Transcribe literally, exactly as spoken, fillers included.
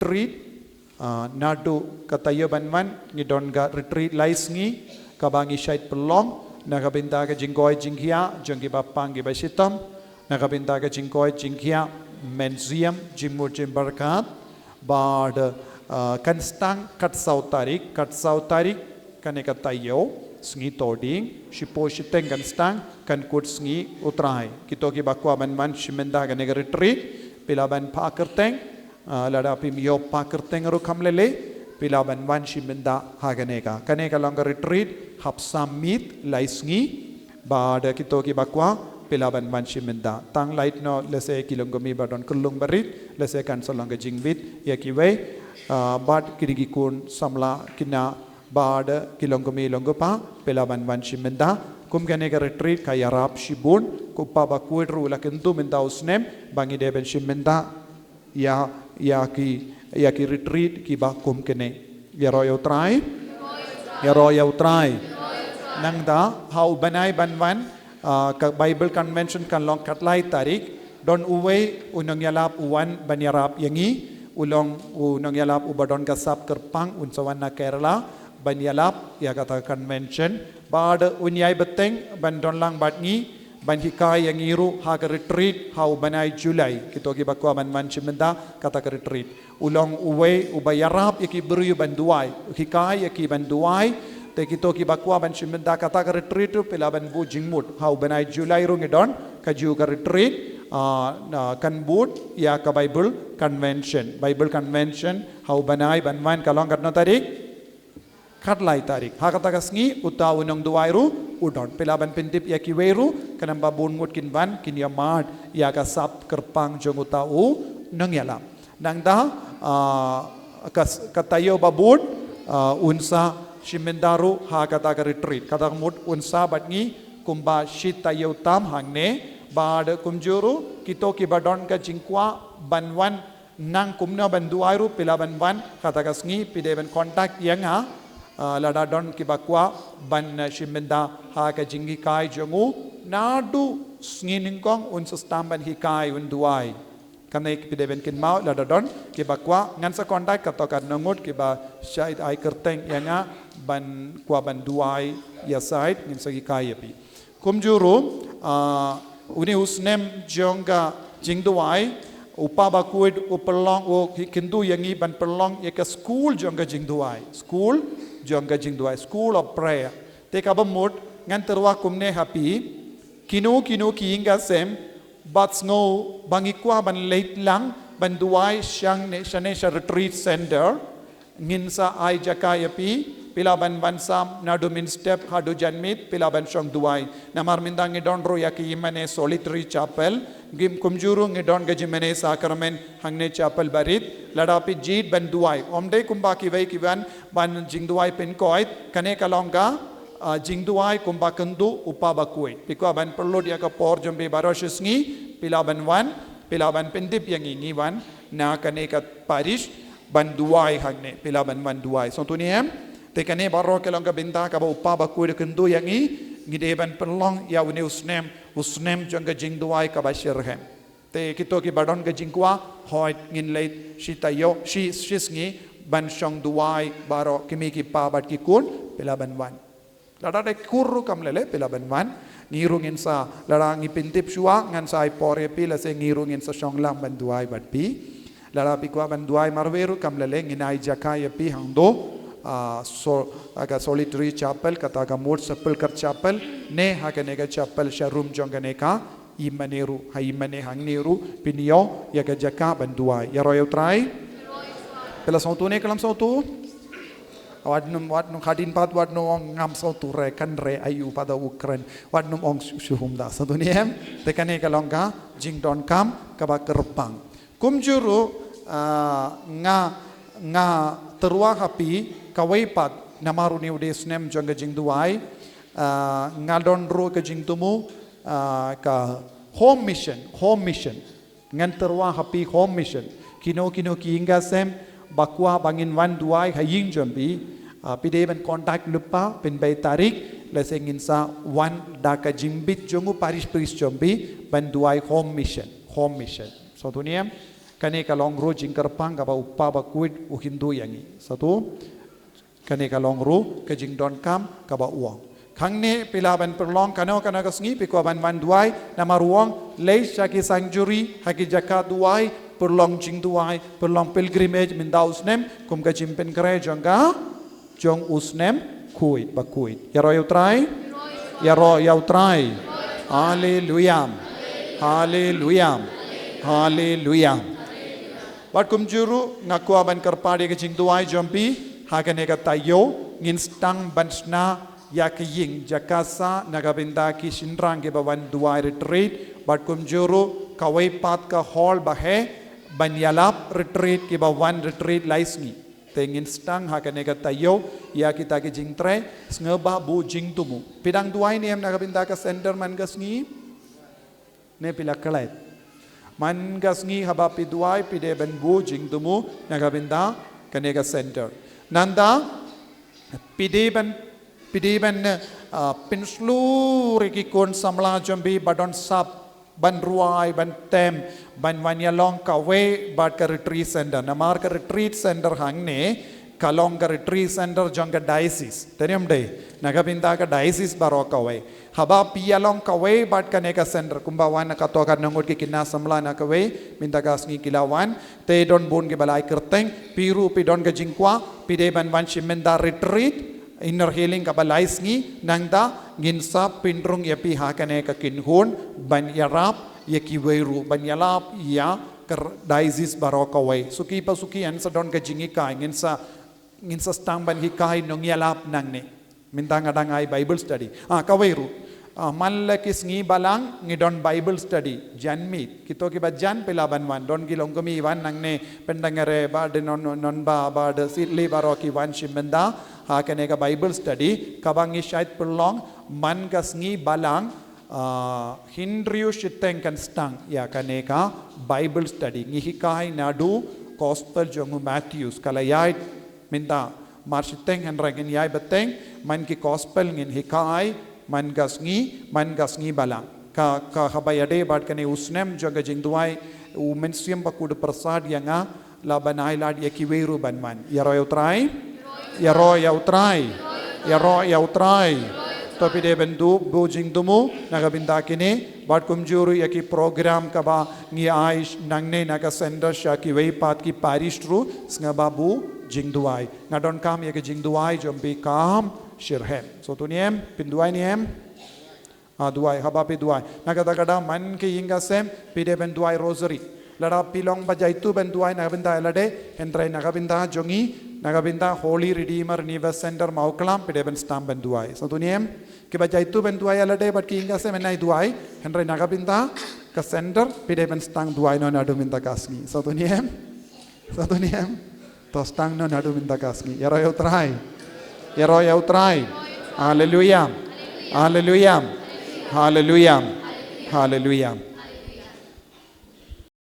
retreat, ah, naduh ka taïew ban wan, ngi don ka retreat lai sngi, kaba ngi shait pynlong, na ka bynta ka jingkoit jingkhiah jong kiba pang kiba shitom, na ka bynta ka jingkoit jingkhiah, mynsiem, jingmut jingpyrkhat, bad, ah, kan sdang kat saw tarik, kat saw tarik, kane ka taïew, sngi Thohdieng, shiphew shiteng kan sdang, kan kut sngi U Trai. Kito kiba kwah ban wan shim bynta kane ka retreat, phi lah ban phah kyrteng, ah, lada phim ïoh phah kyrteng ruh kam lei lei, phi lah ban wan shim bynta ha kane ka. Kane ka long ka retreat, hap sa miet, lai sngi, bad kito kiba kwah, phi lah ban wan shim bynta. Tang lait noh, lehse ki longkmie ba don kyrlung barit, lehse kan sa long ka jingmit ïa kiwei, ah, bad kine ki khun samla khynnah, bad ki longkmie longkpa, phi lah ban wan shim bynta. Kum kane ka retreat ka ïarap shibun, ko Pa Bakhuid ruh u la kyntu mynta u snem, ba ngi dei ban shim bynta ïa, ïa ki, ïa ki retreat kiba kum kine. Ïaroh ïa U Trai. Ïaroh ïa U Trai. Nangta, ha u bnai ban wan, ah, ka Bible Convention kan long kat lai tarik, don uwei u nongïalap u wan ban ïarap ïa ngi, u long u nongïalap uba don ka sap kyrpang, un sa wan na Kerala, ban ïalap ïa kata ka convention, bad un ïai bteng ban don lang bad ngi, ban hikai ïa ngi ruh ha ka retreat, ha u bnai July, kito kiba kwah ban wan shim bynta kata ka retreat. U long uwei uba ïarap ïa ki briew ban duwai, u hikai ïa ki ban duwai, te kito kiba kwah ban shim bynta kata ka retreat ruh phi lah ban buh jingmut, ha u bnai July ruh ngi don, kajuh ka retreat, ah, na kan bud ïa ka Bible Convention. Bible Convention, ha u bnai ban wan ka long katno tarik? Kat lai tarik. Ha kata ka sngi, uta u nongduwai ruh, u don. Phi lah ban pyntip ïa kiwei ruh, khnang ba bun ngut kin wan, kin ïa mad, ïa ka sap kyrpang jong uta u nongïalap. Nangta, ah, ka, ka taïew ba bud, ah, un sa shim bynta ruh, ha kata ka retreat. Kata ka mut un sa bad ngi, kumba shi taïew tam hangne, bad kumjuh ruh, kito kiba don ka jingkwah, ban wan, nang kumno ban duwai ruh phi lah ban wan, kata ka sngi phi dei ban contact ïa nga, ah, lada don kiba kwah ban, ah, shim bynta ha ka jinghikai jong u, naduh sngi nyngkong un sa sdang ban hikai un duwai. Kane phi dei ban kynmaw lada don kiba kwah ngan sa contact kato katno ngut kiba shait ai kyrteng ïa nga ban kwah ban duwai ïasaid ngin sa hikai ïa phi. Kumjuh ruh, ah, une u snem jong ka jingduwai, u Pa Bakhuid u pynlong u kyntu ïa ngi ban pynlong ïa ka school jong ka jingduwai. School jong ka jingduwai. School of Prayer. Te kaba mut, ngan tyrwa kumne ha phi, kino kino ki ïing ki sem, bad sngew ba ngi kwah ban leit lang, ban duwai shane, shane sha retreat center, ngin sa ai jaka ïa phi, phi lah ban wan sam, naduh mynstep, haduh janmiet, phi lah ban shong duwai. Namar mynta ngi don ruh ïa ka ïingmane solitary chapel, ngim kumjuh ruh ngi don ka jingmane sakramen, hangne chapel barit, lada phi jied ban duwai. Ym dei kumba kiwei ki wan, ban jingduwai pynkoit, kane ka long ka, ah, jingduwai kumba kyntu u Pa Bakhuid. Phi kwah ban pynlut ïa ka por jong phi baroh shi sngi, phi lah ban wan, phi lah ban pyntip ïa ngi ngi wan, na kane ka parish, ban duwai hangne, phi lah ban wan duwai. Sngewthuh ne em, te kane baroh ka long ka bynta kaba u Pa Bakhuid u kyntu ïa ngi, ngi dei ban pynlong ïa une u snem, u snem jong ka jingduwai kaba shitrhem. Te kito kiba don ka jingkwah, hooid ngin leit shi taïew, shi, shi sngi, ban shong duwai, baroh ki kmie ki kpa bad ki khun, phi lah ban wan. Lada dei kur ruh kam lei lei phi lah ban wan. Ngi ruh ngin sa, lada ngi pyntip shuwa ngan sa ai por ïa phi, lehse ngi ruh ngin sa shong lang ban duwai bad phi. Lada phi kwah ban duwai marwei ruh kam lei lei ngin ai jaka ïa phi hangto. Ah, so, ha ka solitary chapel, kata ka mut sepulchre chapel, ne ha kane ka chapel sha room jong kane ka ïingmane ruh, ha ïingmane hangne ruh, phin ïoh ïa ka jaka ban duwai. Ïaroh ïa U Trai. Phi la sngewthuh ne khlem sngewthuh? Wat nym, wat nym hadien pat, wat nym ong ngam sngewthuh re, kan re, aïu pat u kren. Wat nym ong shu, shu hum da. Sngewthuh ne em, te kane ka long ka jingdonkam kaba kyrpang. Kumjuh ruh, ah, nga, nga tyrwa ha phi, kawei pat, namar une u dei u snem jong ka jingduwai, ah, nga don ruh ka jingthmu, ah, ka home mission, home mission. Ngan tyrwa ha phi home mission. Kino kino ki ïing ki sem, ba kwah ba ngin wan duwai ha ïing jong phi, ah, phi dei ban contact lypa, pynbeit tarik, lehse ngin sa wan da ka jingbit jong u parish priest jong phi, ban duwai home mission, home mission. Sngewthuh ne em? Kane ka long ruh jingkyrpang kaba u Kpa bakhuid u khyndew ïa ngi. Sa tu, kane ka long ruh ka jingdonkam kaba u ong. Hangne phi lah ban pynlong kano kano ka sngi phi kwah ban wan duwai, namar u ong, leit sha ki sanctuary, ha ki jaka duwai, pynlong jingduwai, pynlong pilgrimage mynta u snem, kum ka jingpynkhreh jong ka jong u snem khuid bakhuid. Ïaroh ïa u Trai. Ïaroh ïa u Trai. Haleluya. Haleluya. Haleluya. Bad kumjuh ruh nga kwah ban kyrpad ïa ka jingduwai jong phi, ha kane ka taïew ngin sdang ban shna ïa ka ïing jaka sah na ka bynta ki shynrang kiba wan duwai retreat, bad kumjuh ruh kawei pat ka hall ba heh ban ïalap retreat kiba wan retreat lai sngi. Te ngin sdang ha kane ka taïew ïa kita ki jingtrei, sngewbha buh jingthmu. Phi dang duwai ne em na ka bynta ka center man ka sngi? Ne phi la klet? Man ka sngi haba phi duwai phi dei ban buh jingthmu na ka bynta kane ka center. Nangta phi dei ban, phi dei ban, ah, pynshlur ïa ki khun samla jong phi ba don sap ban rwai, ban tem, ban wan ïalong kawei bad ka retreat center. Namar ka retreat center hangne ka long ka retreat center jong ka diocese. Te ne em dei? Na ka bynta ka diocese baroh kawei. Haba phi ïalong kawei bad kane ka center, kumba wan na kato katno ngut ki khynnah samla na kawei, mynta ka sngi ki la wan, te don bun kiba la ai kyrteng, phi ruh phi don ka jingkwah, phi dei ban wan shim mynta retreat, inner healing kaba lai sngi, nangta ngin sa pynrung ïa phi ha kane ka kynhun, ban ïarap ïa kiwei ruh, ban ïalap ïa ka diocese baroh kawei. Suki pa suki yn sa don ka jinghikai, ngin sa, ngin sa sdang ban hikai nongïalap nangne. Mynta nga dang ai Bible study. Ah, kawei ruh. Ah, man la ki sngi balang ngi don Bible study. Jan miet. Kito kiba jan phi lah ban wan. Don ki longkmie wan nangne, Pyndengrei bad de non, non ba, bad de Sitli baroh ki wan shim bynta ha kane ka Bible study kaba ngi shait pynlong man ka sngi balang, ah, hynriew shiteng kan sdang ïa kane ka Bible study. Ngi hikai naduh gospel jong u Matthew, ka la ïaid mynta mar shiteng, hynrei ngin ïai bteng man ki gospel, ngin hikai man ka sngi, man ka sngi balang. Ka, ka haba ïadei bad kane u snem jong ka jingduwai, u Mynsiem Bakhuid u pyrsad ïa nga, lah ban ai lad ïa kiwei ruh ban wan. Ïaroh ïa u Trai. Ïaroh ïa u Trai. Ïaroh ïa u Trai. To phi dei ban buh jingthmu na ka bynta kine, bad kumjuh ruh ïa ki program kaba ngi ai nangne na ka center sha kiwei pat ki parish ruh, sngewbha buh jingduwai. Nga donkam ïa ka jingduwai jong phi kham shitrhem. Sngewthuh ne em? Phin duwai ne em? Ah, duwai, haba phi duwai, na kata ka daw man ka ïing ka sem phi dei ban duwai rosary. Lada phi long ba jaituh ban duwai na ka bynta ïa lade, hynrei na ka bynta jong ngi, na ka bynta Holy Redeemer Universe Center Mawklam, phi dei ban sdang ban duwai. Sngewthuh ne em? Kiba jaituh ban duwai ïa lade bad ki ïing ka sem, yn ai duwai, hynrei na ka bynta ka center phi dei ban sdang duwai noh naduh mynta ka sngi. Sngewthuh ne em? Sngewthuh ne em? To sdang noh naduh mynta ka sngi. Ïaroh ïa u Trai. Ïaroh ïa u Trai. Haleluya. Haleluya. Haleluya. Haleluya.